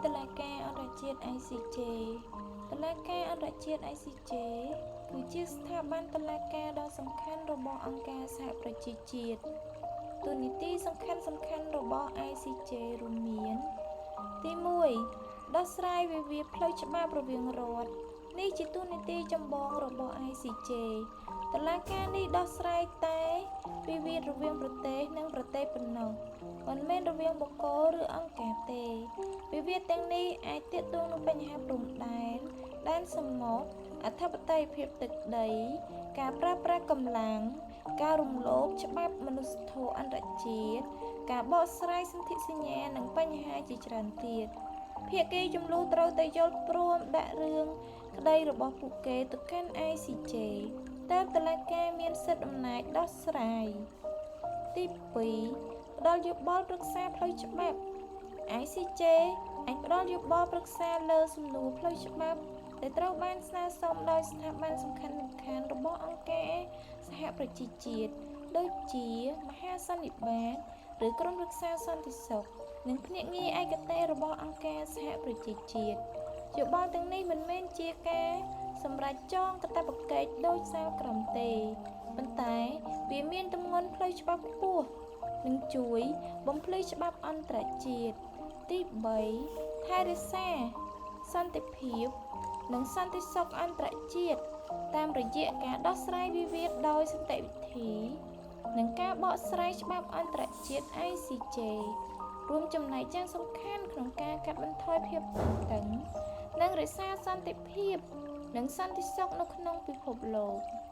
តុលាការអន្តរជាតិ ICJ តុលាការអន្តរជាតិ ICJ គឺជាស្ថាប័នតុលាការដ៏សំខាន់របស់អង្គការសហប្រជាជាតិតួនាទីសំខាន់ៗរបស់ ICJ រួមមាន ទី1ដោះស្រាយវិវាទផ្លូវច្បាប់រវាងរដ្ឋនេះជាតួនាទីចម្បងរបស់ ICJ តុលាការនេះដោះស្រាយតែវិវាទរវាងប្រទេសនិងប្រទេសប៉ុណ្ណោះមិនមែនរវាងបុគ្គលឬអង្គការទេ វិវាទទាំងនេះអាចទាក់ទងនឹងបញ្ហាព្រំដែន ដែនសមុទ្រ អធិបតេយ្យភាពទឹកដី ការប្រើប្រាស់កម្លាំង ការរំលោភច្បាប់មនុស្សធម៌អន្តរជាតិ ការបកស្រាយសន្ធិសញ្ញានិងបញ្ហាជាច្រើនទៀត ភាគីជម្លោះត្រូវតែយល់ព្រមដាក់រឿងក្តីរបស់ពួកគេទៅកាន់ ICJ ទើបតុលាការមានសិទ្ធិអំណាចដោះស្រាយ ទី2ផ្ដល់យោបល់ប្រឹក្សាផ្លូវច្បាប់ ICJ អាចផ្ដល់យោបល់ប្រឹក្សាលើសំណួរផ្លូវច្បាប់ដែលត្រូវបានស្នើសុំដោយស្ថាប័នសំខាន់ៗរបស់អង្គការសហប្រជាជាតិដូចជាមហាសន្និបាតឬក្រុមប្រឹក្សាសន្តិសុខនិងភ្នាក់ងារឯកទេសរបស់អង្គការសហប្រជាជាតិយោបល់ទាំងនេះមិនមែនជាការសម្រេចចងកាតព្វកិច្ចដូចសាលក្រមទេប៉ុន្តែវាមានទម្ងន់ផ្លូវច្បាប់ខ្ពស់និងជួយបំភ្លឺច្បាប់អន្តរជាតិទី3ថែរក្សាសន្តិភាពនិងសន្តិសុខអន្តរជាតិតាមរយៈការដោះស្រាយវិវាទដោយសន្តិវិធីនិងការបកស្រាយច្បាប់អន្តរជាតិ ICJ រួមចំណែកយ៉ាងសំខាន់ក្នុងការកាត់បន្ថយភាពតានតឹងនិងរក្សាសន្តិភាពនិងសន្តិសុខនៅក្នុងពិភពលោក។